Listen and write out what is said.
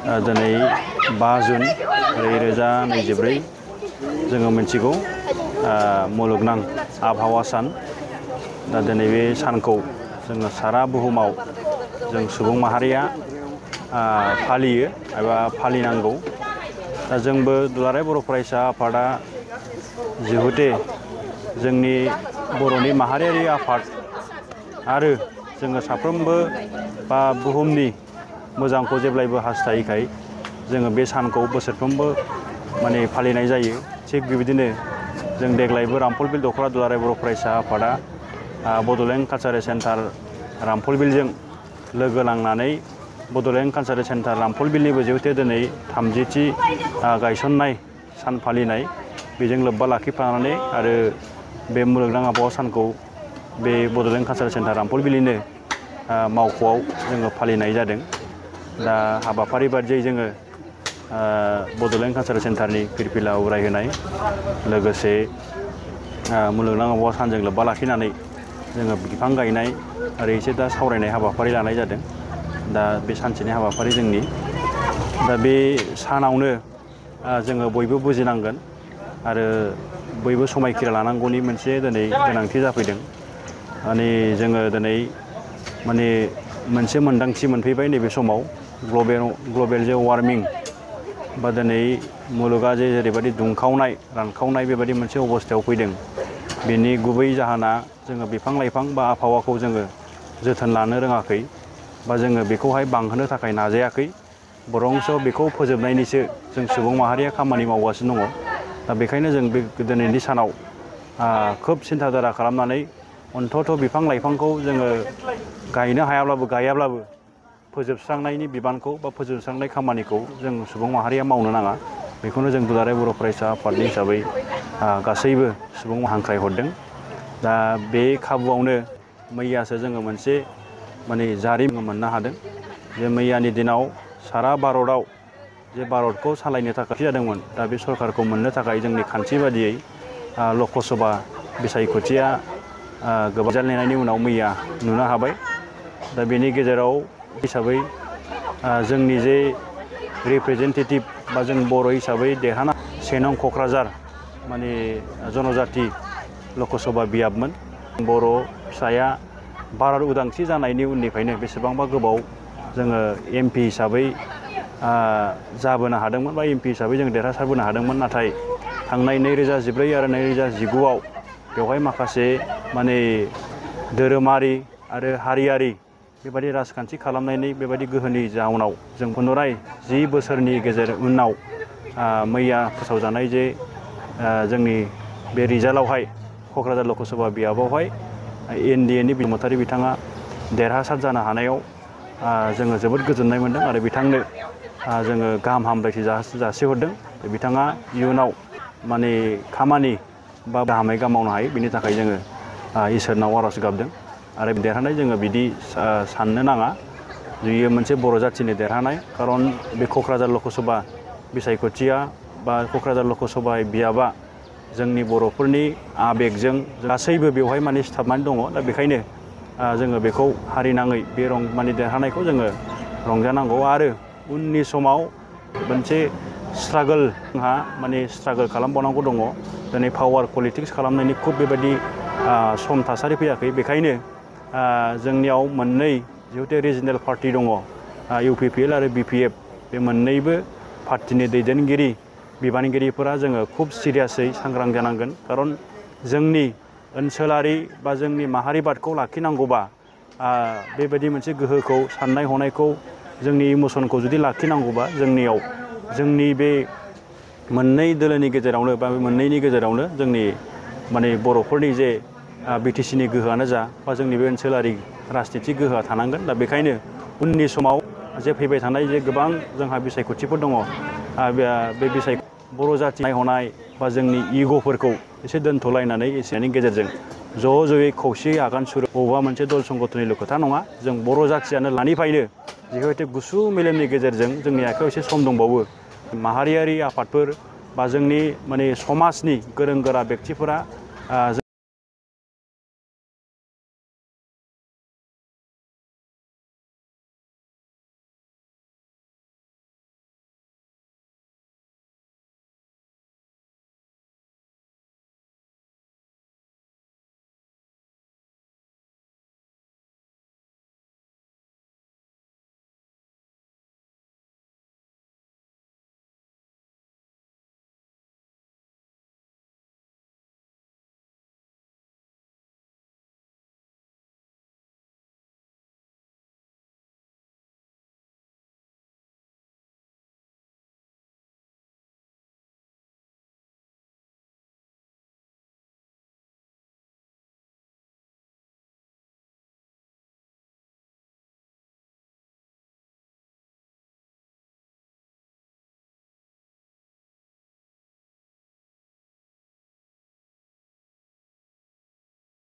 दिनै 5 जुन 2024 जोङो मिथिगौ मुलुगनां आबहावा सान। दा दिनै बे सानखौ जोङो सारा बुहुमाव जों सुबुं माहारिया फालियो एबा फालिनांगौ। दा जोंबो दुलाराय बर' फरायसा आफादा जिहुते जोंनि बर'नि माहारियारि आफाद आरो जोङो साफ्रोमबो बा बुहुमनि मोजांखौ जेब्लायबो हास्थायखाय जोङो बे सानखौ बोसोरफ्रोमबो फालिनाय जायो। थिग बेबायदिनो जों देग्लायबो रामफलबिल दख'रा दुलाराय बर' फरायसा आफादा बड'लेण्ड कालचारेल सेन्टार रामफलबिलजों लोगो नांनानै बड'लेण्ड कालचारेल सेन्टार रामफलबिलनिबो जिहुते दिनै 30थि गायसननाय सान फालिनाय बेजों लोब्बा लाखिफानानै आरो बे मुलुगनां आबहावा सानखौ बे बड'लेण्ड कालचारेल सेन्टार रामफलबिलनिनो मावख'आव जोङो फालिनाय जादों। दा हाबाफारि बादियै जोङो बड'लेण्ड कालचारेल सेन्टारनि फिरफिला उरायहोनाय लोगोसे मुलुगनां आबहावा सानजों लोब्बा लाखिनानै जोङो बिफां गायनाय आरो एसे दा सावरायनाय हाबाफारि लानाय जादों। दा बे सानसेनि हाबाफारि जोंनि दा बे सानावनो जोङो बयबो बुजिनांगोन आरो बयबो समायखिरा लानांगौनि मोनसे दिनै गोनांथि जाफैदों। जोङो दिनै मोनसे मोन्दांथि मोनफैबाय नैबे समाव ग्लबेल जे वार्मिं बा दिनै मुलुगा जेरैबायदि दुंखावनाय रानखावनाय बेबायदि मोनसे अबस्थायाव फैदों। बेनि गुबै जाहोना जोङो बिफां लाइफां बा आबहावाखौ जोङो जोथोन लानो रोङाखै बा जोङो बेखौहाय बांहोनो थाखाय नाजायाखै। बरंस बेखौ फोजोबनायनिसो जों सुबुं माहारिया खामानि मावगासिनो दङ। दा बेखायनो जों बे दिनैनि सानाव खोब सिन्थाधारा खालामनानै अन्तत बिफां लाइफांखौ जोङो गायनो हायाब्लाबो गायाब्लाबो फोजोबस्रांनायनि बिबानखौ बा फोजोबस्रांनाय खामानिखौ जों सुबुं माहारिया मावनो नाङा। बेखौनो जों दुलाराय बर' फरायसा आफादनि हिसाबै गासैबो सुबुं हांख्रायहरदों। दा बे खाबुआवनो मैयासो जोङो मोनसे जारिमिन मोननो हादों जे मैयानि दिनाव सारा भारतआव जे भारतखौ सालायनो थाखाय जादोंमोन। दा बे सरकारखौ मोननो थाखाय जोंनि खान्थि बादियै लकसभा बिसायख'थिया गोबां जालायनायनि उनाव मैया नुनो हाबाय। दा बेनि गेजेराव हिसाबै जोंनि जे रिप्रेजेन्टेटिभ बा जों बर' हिसाबै देरहाना 1 नं क'क्राझार जनजाति लकसभा बियाबमोन। बर' फिसाया भारत उदांस्रि जानायनि उननिफ्रायनो बेसेबांबा गोबाव जोङो MP हिसाबै जाबोनो हादोंमोन बा MP हिसाबै जों देरहासारबोनो हादोंमोन। नाथाय थांनाय 2014 आरो 2019आव बेवहाय माखासे धोरोमारि आरो हारियारि बेबायदि राजखान्थि खालामनायनि बेबायदि गोहोनि जाउनाव जों पुनराय 10 बोसोरनि उनाव मैया फोसावजानाय जे जोंनि बे रिजाल्टआवहाय क'क्राझार लकसभा बियाबावहाय NDAनि बसुमतारी बिथाङा देरहासार जानो हानायाव जोङो जोबोद गोजोननाय मोनदों आरो बिथांनो जोङो गाहाम हामलायथि जासिहरदों। बिथाङा इयुनाव खामानि बा गाहामै मावनो हायो बिनि थाखाय जोङो इसोरनाव आरज गाबदों। आरो देरहानाय जोङो बिदि साननो नाङा। बेयो मोनसे बर' जाथिनि देरहानाय। खारन बे क'क्राझार लकसभा बिसायख'थिया बा क'क्राझार लकसभा बियाबा जोंनि बर'फोरनि आबेगजों गासैबो बेवहाय सिथाबनानै दङ। दा बेखायनो जोङो बेखौ हारिनाङै बे देरहानायखौ जोङो रंजानांगौ आरो उननि समाव मोनसे स्ट्रागल जोंहा स्ट्रागल खालामबावनांगौ दङ। दिनै पावार पलिटिक्स खालामनायनि खुब बेबायदि सम थासारि फैयाखै। बेखायनो जोंनियाव मोननै जिहुते रिजनेल पार्टि दङ UPPL आरो BPF। बे मोननैबो पार्टिनि दैदेनगिरि बिबानगिरिफोरा जोङो खुब सिरियासै सांग्रां जानांगोन। खारन जोंनि ओनसोलारि बा जोंनि माहारिबादखौ लाखिनांगौबा बेबायदि मोनसे गोहोखौ साननाय हनायखौ जोंनि इमसनखौ जुदि लाखिनांगौबा जोंनियाव जोंनि बे मोननै दोलोनि गेजेरावनो बा मोननैनि गेजेरावनो जोंनि बर'फोरनि जे BTCनि गोहोआनो जा बा जोंनि बे ओनसोलारि राजनिथिक गोहोआ थानांगोन। दा बेखायनो उननि समाव जे फैबाय थानाय जे गोबां जोंहा बिसायख'थिफोर दङ बे बर' जाथि नायहनाय बा जोंनि इग'फोरखौ एसे दोनथ'लायनानै एसेनि गेजेरजों ज'यै खौसेयै आगान सुरो। बबेबा मोनसे दल संगठननिल' खोथा नङा। जों बर' जाथियानो लानिफ्रायनो जिहेतु गुसु मेलेमनि गेजेरजों जोंनि आखायाव एसे सम दंबावो। माहारियारि आफादफोर बा जोंनि समाजनि गोरों गोरा बेक्तिफोरा